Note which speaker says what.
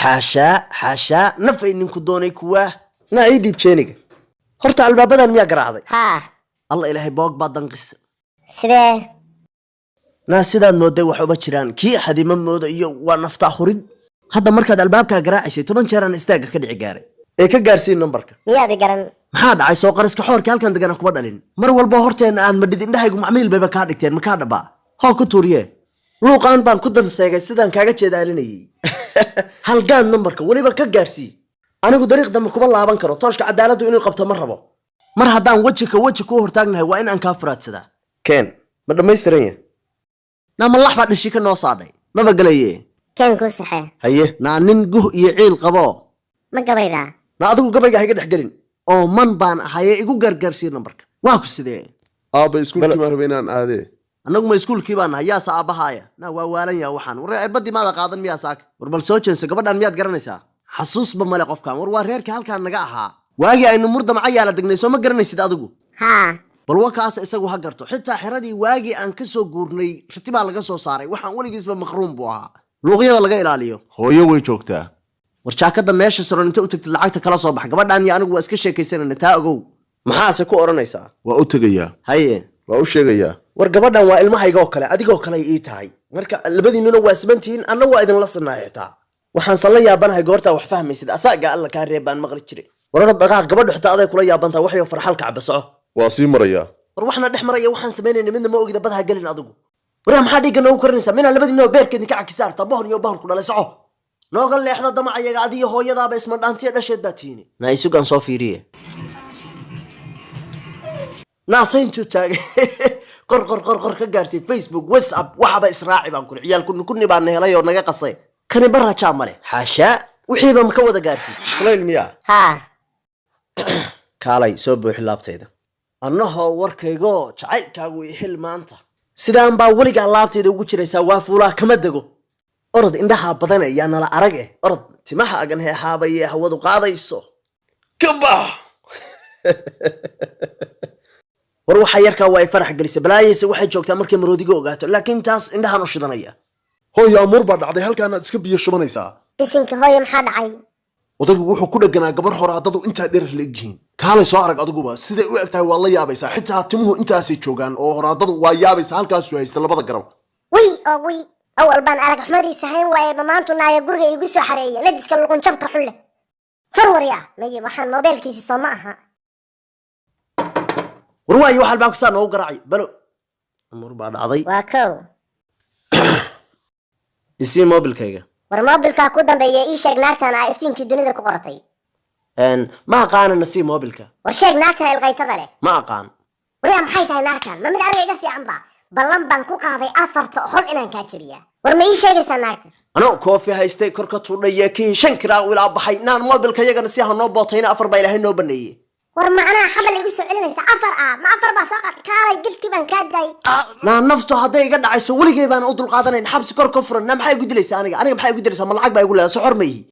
Speaker 1: Xaashaa, xaashaa, nafay ninku doonay kuwaa. Naa ii dhiib jeeniga. Horta albaabadan miyaa garaacday?
Speaker 2: Haa.
Speaker 1: Alla, Ilaahay, boog baa danqisa.
Speaker 2: Sidee?
Speaker 1: Naa sidaad mooday wax uma jiraan. Kii xadima mooda iyo waa naftaa hurid. Hadda markaad albaabkaa garaacaysay 10 jeer aan istaagga ka dhici gaaray ee ka gaarsiin nambarka.
Speaker 2: Miyaadi garan?
Speaker 1: Maxaa dhacay? Soo qariska xoorka halkan degana kuma dhalin. Mar walba horteenna aad madhid, indhahaygu macmiil bayba kaa dhigteen. Makaa dhabaa? Hoo, ku tuuriye. Luuqaan baan ku danseegay sidaan kaaga jeedaalinayay. Halgaan nambarka weliba ka gaarsii. Anigu dariiq dambe kuma laaban karo. Tooshka cadaaladdu inuu qabto ma rabo. Mar haddaan weji ka weji kuu hortaagnahay, waa in aan kaa furaadsadaa. Keen, ma dhammaystiran yahay? Naa malax baa dhishi ka noo saadhay, maba gelaye.
Speaker 2: Keen kuu saxee.
Speaker 1: Haye, naa nin guh iyo ciil qabo.
Speaker 2: Ma gabaydaa?
Speaker 1: Na adigu gabayga hayga dhex gelin oo man baan ahaye, igu gargaarsii nambarka. Waa ku sidee?
Speaker 3: Aabba, iskuulkii baan rabay inaan aadee.
Speaker 1: Annagu ma iskuulkii baan nahay? Yaasa aabbahaaya? Na waa waalan yaha waxaan. War cirbadii maada qaadan miyaa saaka? War bal soo jeenso. Gabadhan miyaad garanaysaa? Xasuusba male qofkan. War waa reerkii halkaan naga ahaa waagii aynu murdamaca yaala degnay. Soo ma garanaysid adigu?
Speaker 2: Haa.
Speaker 1: Bal wakaas isagu ha garto. Xitaa xeradii waagii aan ka soo guurnay riti baa laga soo saaray. Waxaan weligiisba maqruun buu ahaa, luuqyada laga ilaaliyo.
Speaker 3: Hooyo way joogtaa.
Speaker 1: War jaakada meesha saron inta u tagtid lacagta kala soo bax. Gabadhan iyo anigu waa iska sheekaysanayna, taa ogow. Maxaase ku odhanaysaa?
Speaker 3: Waa u tegayaa.
Speaker 1: Haye.
Speaker 3: Waa u sheegayaa.
Speaker 1: War gabadhan waa ilmahayga oo kale, adigoo kale ay ii tahay. Marka labadiinnuna waa simantihiin, anna waa idinla sinnahay. Xitaa waxaansan la yaabanahay goortaa wax fahmaysid. Asaaga Alla kaa reeb baan maqli jiray. Warara dhaqaaq. Gabadhu xitaa aday kula yaabantahay. Waxyo farxalka caba, soco.
Speaker 3: Waa sii marayaa.
Speaker 1: War waxna dhex maraya waxaan samaynayna midna ma ogida. Badha gelin adigu. Waraa, maxaa dhiigga noogu karinaysaa? Minaa labadiinaba beerka idinka cakisa artaa? Bohon iyo bohon ku dhalay, soco. Nooga leexda damacayaga. Adiyo hooyadaaba isma dhaantiya dhasheed baa tiini. Naa isugaan soo fiiriye. Naasayntuu taagay, qor, qor, qor, qor, ka gaartay Facebook, WhatsApp, waxaba israaci baan kuri. Ciyaal kunni kunni baa na helay oo naga qasay. Kani barajaa male. Xaashaa, wixiiba ma ka wada gaarsiisay? Kulayl miyaa?
Speaker 2: Haa.
Speaker 1: Kaalay, soo buuxi laabtayda. Annahoo warkaygo jacaylkaagu i xil maanta. Sidaan baa weligaa laabtayda ugu jiraysaa. Waa fuulaa, kama dego. Orod, indhaha badan ayaa nala arag eh. Orod, timaha agan heehaabaye hawadu qaadayso ka bax. War waxaa yarkaa waa ay farax gelisay. Balaayayse waxay joogtaa markay maroodiga ogaato, laakiin taas indhahan u shidanaya.
Speaker 3: Hooyo, amuur baa dhacday. Halkaanaad iska biyo shubanaysaa.
Speaker 2: Bisinka, hooyo, maxaa dhacay?
Speaker 3: Odaygu wuxuu ku dheganaa gabar horaadadu intaa dherer la egyihiin. Kaalay soo arag adiguba siday u eg tahay, waa la yaabaysaa. Xitaa timuhu intaasay joogaan oo horaadadu waa yaabaysaa. Halkaasuu haysta labada garab.
Speaker 2: Wiy oo wiy, awal baan arag xumadiisa hayn waaye. Ma maantu naaga guriga iigu soo xareeya? Nadiska luqunjabka xun leh farwarya maye. Waxaan moobeelkiisi soo ma aha?
Speaker 1: War waayo, wax albaabka saa noogu garaacay? Balo amuur baa dhacday.
Speaker 2: Waa kow.
Speaker 1: Isii moobilkayga.
Speaker 2: War moobilkaa ku dambeeya. Ii sheeg naagtan aa iftiinkii dunida ku qoratay.
Speaker 1: Ma aqaanana, sii moobilka.
Speaker 2: War sheeg naagtan ilqaytada leh.
Speaker 1: Ma aqaan.
Speaker 2: Waryaa, maxay tahay naagtan? Ma mid aniga iga fiican ba? Ballan baan ku qaaday afarta hol inaan kaa jebiyaa. War ma ii sheegaysaa naagta?
Speaker 1: Anoo koofi haystay kor ka tuudhaya kii shan kiraa ilaa baxay. Naan moobilka yagana si ha noo bootayna, afar baa Ilaahay noo baneeyey.
Speaker 2: War ma anaa xabal igu soo celinaysa? Afar ah, ma afar baa soo qaad? Kaalay, dilkii baan kaa daayay.
Speaker 1: Naa naftu hadday iga dhacayso, weligay baan u dulqaadanayn xabsi kor ka furan. Naa maxay igu dilaysaa aniga? Aniga maxay igu dilaysaa? Ma lacag baa igu leedahay? Soxor ma ihi.